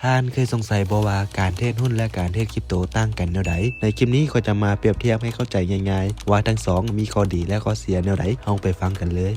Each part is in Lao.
ທ່ານເຄີຍສົງໄສບໍ່ວ່າການເທຣດຫຸ້ນ ແລະ ການເທຣດຄຣິບໂຕຕ່າງກັນແນວໃດ? ໃນຄລິບນີ້ຂ້ອຍຈະມາປຽບທຽບໃຫ້ເຂົ້າໃຈງ່າຍໆ ວ່າທັງສອງມີຂໍ້ດີ ແລະ ຂໍ້ເສຍແນວໃດ? ເຮົາໄປຟັງກັນເລີຍ.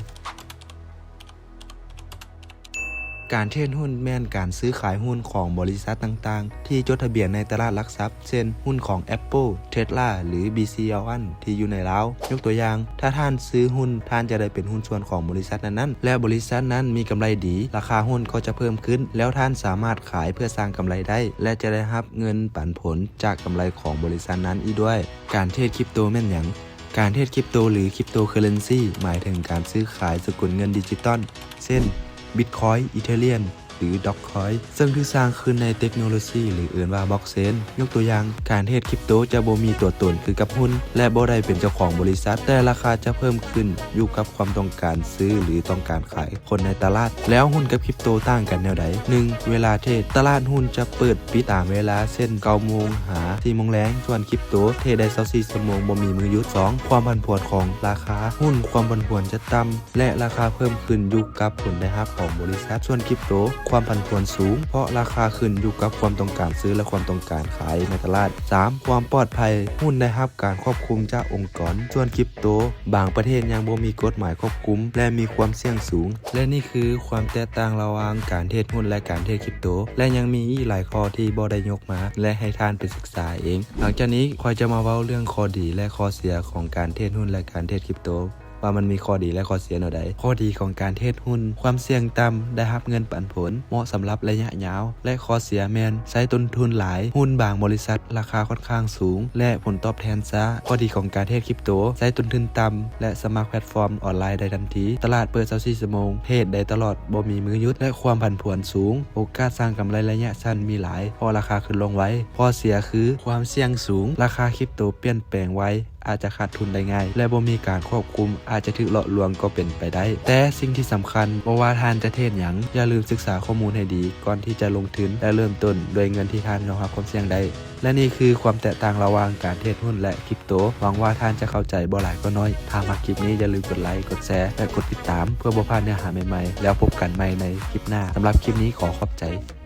ການເທຣດຫຸ້ນແມ່ນການຊື້ຂາຍຫຸ້ນຂອງບໍລິສັດຕ່າງໆ ທີ່ຈົດທະບຽນໃນຕະຫຼາດຫຼັກຊັບ ເຊັ່ນ ຫຸ້ນຂອງ Apple, Tesla ຫຼື BCEL ທີ່ຢູ່ໃນລາວ. ຍົກຕົວຢ່າງ, ຖ້າທ່ານຊື້ຫຸ້ນ, ທ່ານຈະໄດ້ເປັນຫຸ້ນສ່ວນຂອງບໍລິສັດນັ້ນໆ ແລະ ບໍລິສັດນັ້ນມີກຳໄລດີ, ລາຄາຫຸ້ນກໍຈະເພີ່ມຂຶ້ນ, ແລ້ວທ່ານສາມາດຂາຍເພື່ອສ້າງກຳໄລໄດ້ ແລະ ຈະໄດ້ຮັບເງິນປັນຜົນຈາກກຳໄລຂອງບໍລິສັດນັ້ນອີກດ້ວຍ. ການເທຣດຄຣິບໂຕແມ່ນຫຍັງ? ການເທຣດຄຣິບໂຕ ຫຼື cryptocurrency ໝາຍເຖິງການຊື້ຂາຍສະກຸນເງິນດິຈິຕອນ ເຊັ່ນ Bitcoin, Ethereum ຫຼື Dogecoin ເຊິ່ງຖືກສ້າງຂຶ້ນໃນເຕັກໂນໂລຊີ ຫຼື ເອີ້ນວ່າ Blockchain. ຍົກຕົວຢ່າງ, ການເທຣດຄຣິບໂຕຈະບໍ່ມີຕົວຕົນຄືກັບຫຸ້ນ ແລະ ບໍ່ໄດ້ເປັນເຈົ້າຂອງບໍລິສັດ, ແຕ່ລາຄາຈະເພີ່ມຂຶ້ນຢູ່ກັບຄວາມຕ້ອງການຊື້ ຫຼື ຕ້ອງການຂາຍ ຄົນໃນຕະຫຼາດ. ແລ້ວຫຸ້ນກັບຄຣິບໂຕຕ່າງກັນແນວໃດ? ໜຶ່ງ, ເວລາເທຣດ. ຕະຫຼາດຫຸ້ນຈະເປີດປິດຕາມເວລາ ເຊັ່ນ ເກົ້າໂມງຫາສີ່ໂມງແລງ, ສ່ວນຄຣິບໂຕເທຣດໄດ້ຊາວສີ່ຊົ່ວໂມງ ບໍ່ມີມື້ຢຸດ. ສອງ, ຄວາມຜັນຜວນຂອງລາຄາຫຸ້ນ. ຄວາມຜັນຜວນຈະຕ່ຳ ແລະ ລາຄາເພີ່ມຂຶ້ນຢູ່ກັບຜົນໄດ້ຮັບຂອງບໍລິສັດ. ສ່ວນຄຣິບໂຕ ຄວາມຜັນຜວນສູງ ເພາະລາຄາຂຶ້ນຢູ່ກັບຄວາມຕ້ອງການຊື້ ແລະ ຄວາມຕ້ອງການຂາຍໃນຕະຫຼາດ. ສາມ, ຄວາມປອດໄພ. ຫຸ້ນໄດ້ຮັບການຄວບຄຸມຈາກອົງກອນ, ສ່ວນຄຣິບໂຕ ບາງປະເທດຍັງບໍ່ມີກົດໝາຍຄວບຄຸມ ແລະ ມີຄວາມສ່ຽງສູງ. ແລະ ນີ້ຄືຄວາມແຕກຕ່າງລະຫວ່າງການເທຣດຫຸ້ນ ແລະ ການເທຣດຄຣິບໂຕ ແລະ ຍັງມີອີກຫຼາຍຂໍ້ທີ່ບໍ່ໄດ້ຍົກມາ ແລະ ໃຫ້ທ່ານໄປສຶກສາເອງ. ຫຼັງຈາກນີ້ ຂ້ອຍຈະມາເວົ້າເລື່ອງຂໍ້ດີ ແລະ ຂໍ້ເສຍຂອງການເທຣດຫຸ້ນ ແລະ ການເທຣດຄຣິບໂຕ ວ່າມັນມີຂໍ້ດີ ແລະ ຂໍ້ເສຍແນວໃດ. ຂໍ້ດີຂອງການເທຣດຫຸ້ນ, ຄວາມສ່ຽງຕ່ຳ, ໄດ້ຮັບເງິນປັນຜົນ, ເໝາະສຳລັບໄລຍະຍາວ ແລະ ຂໍ້ເສຍແມ່ນໃຊ້ຕົ້ນທຶນຫຼາຍ, ຫຸ້ນບາງບໍລິສັດລາຄາຂ້ອນຂ້າງສູງ ແລະ ຜົນຕອບແທນຊ້າ. ຂໍ້ດີຂອງການເທຣດຄຣິບໂຕ, ໃຊ້ຕົ້ນທຶນຕ່ຳ ແລະ ສະໝັກແພລດຟອມອອນລາຍໄດ້ທັນທີ, ຕະຫຼາດເປີດຊາວສີ່ຊົ່ວໂມງ, ເທຣດໄດ້ຕະຫຼອດບໍ່ມີມື້ຢຸດ ແລະ ຄວາມຜັນຜວນສູງ, ໂອກາດສ້າງກຳໄລໄລຍະສັ້ນມີຫຼາຍ ເພາະລາຄາຂຶ້ນລົງໄວ. ຂໍ້ເສຍຄືຄວາມສ່ຽງສູງ, ລາຄາຄຣິບໂຕປ່ຽນແປງໄວ, ອາດຈະຂາດທຶນໄດ້ງ່າຍ ແລະ ບໍ່ມີການຄວບຄຸມ, ອາດຈະຖືກຫຼອກລວງກໍເປັນໄປໄດ້. ແຕ່ສິ່ງທີ່ສຳຄັນ, ບໍ່ວ່າທ່ານຈະເທຣດຫຍັງ, ຢ່າລືມສຶກສາຂໍ້ມູນໃຫ້ດີກ່ອນທີ່ຈະລົງທຶນ ແລະ ເລີ່ມຕົ້ນດ້ວຍເງິນທີ່ທ່ານຍອມຮັບຄວາມສ່ຽງໄດ້. ແລະ ນີ້ຄືຄວາມແຕກຕ່າງລະຫວ່າງການເທຣດຫຸ້ນ ແລະ ຄຣິບໂຕ. ຫວັງວ່າທ່ານຈະເຂົ້າໃຈບໍ່ຫຼາຍກໍໜ້ອຍ. ຖ້າມັກຄລິບນີ້ ຢ່າລືມກົດໄລ, ກົດແຊ ແລະ ກົດຕິດຕາມ ເພື່ອບໍ່ພາດເນື້ອຫາໃໝ່ໆ. ແລ້ວພົບກັນໃໝ່ໃນຄລິບໜ້າ. ສຳລັບຄລິບນີ້ ຂໍຂອບໃຈ.